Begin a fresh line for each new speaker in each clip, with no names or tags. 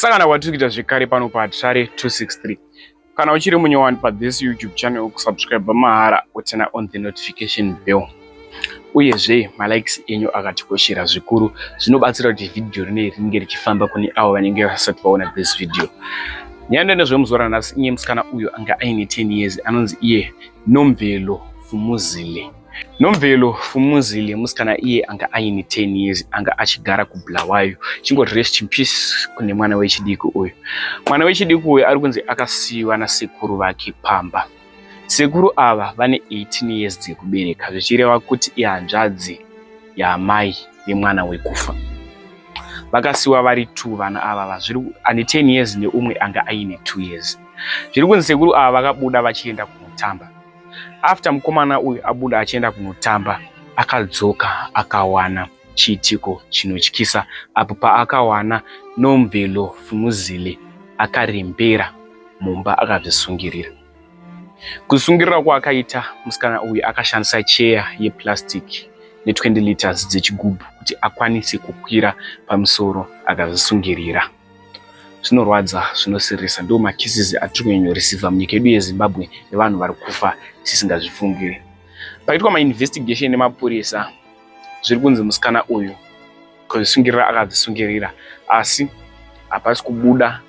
Kusangana kwatiri kuita zvekare pano paHatirare 263. Kana uchiri munyowani pathis YouTube channel, kusubscribe mahara, uturn on the notification bell. Uyezve malikes enyu akatikoshera zvikuru, zvinobatsira kuti vhidhiyo rinei ringe richifamba kune avo vanenge vasati vaona this video. Nyaya ndezvemuzuva ranhasi, iye musikana uyu anga aine 10 years, anonzi iye Nomvelo Fumuzile. Nomvelo Fumuzile musikana iye anga aine 10 years, anga achigara kuBulawayo. Chingoti rest in peace kune mwana wechidiki uyu. Mwana wechidiki uyu ari kunzi akasiyiwa nasekuru vake pamba. Sekuru ava vane 18 years dzekubereka, zvichireva kuti ihanzvadzi yaamai vemwana wekufa. Vakasiyiwa vari 2 vana ava, zviri ane 10 years neumwe anga aine 2 years. Zviri kunzi sekuru ava vakabuda vachienda kunotamba. After mukomana uyu abuda achienda kunotamba, akadzoka akawana chiitiko chinotyisa apo paakawana Nomvelo Fumuzile akarembera mumba akazvisungirira. Kusungirira kwaakaita musikana uyu, akashandisa cheya yeplastic ne20 liters dzechigubhu kuti akwanise kukwira pamusoro akazvisungirira. Zvinorwadza, zvinosiririsa. Ndo macases atiri kunyanyoreceiva munyika yedu yeZimbabwe nevanhu vari kufa tisingazvifungiri. Paitwa mainvestigation nemapurisa, zviri kunzi musikana uyu kuzvisungirira akazvisungirira, asi hapasi kubuda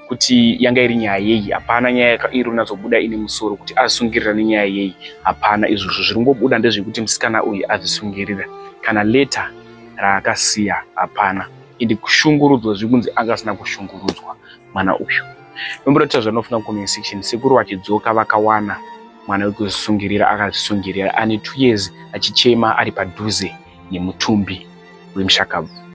kuti yanga iri nyaya yei. Hapana nyaya iri kunyatsobuda ine musoro kuti azvisungirira nenyaya yei, hapana izvozvo. Zviri ngobuda ndezvekuti musikana uyu azvisungirira, kana letter raakasiya hapana. Ende kushungurudzwa, zviri kunzi anga asina kushungurudzwa mwana uyu. Nomboratidza zvanofunga comment section. Sekuru vachidzoka vakawana mwana wekuzvisungirira akazvisungirira ane 2 years achichema ari padhuze nemutumbi wemushakabvu.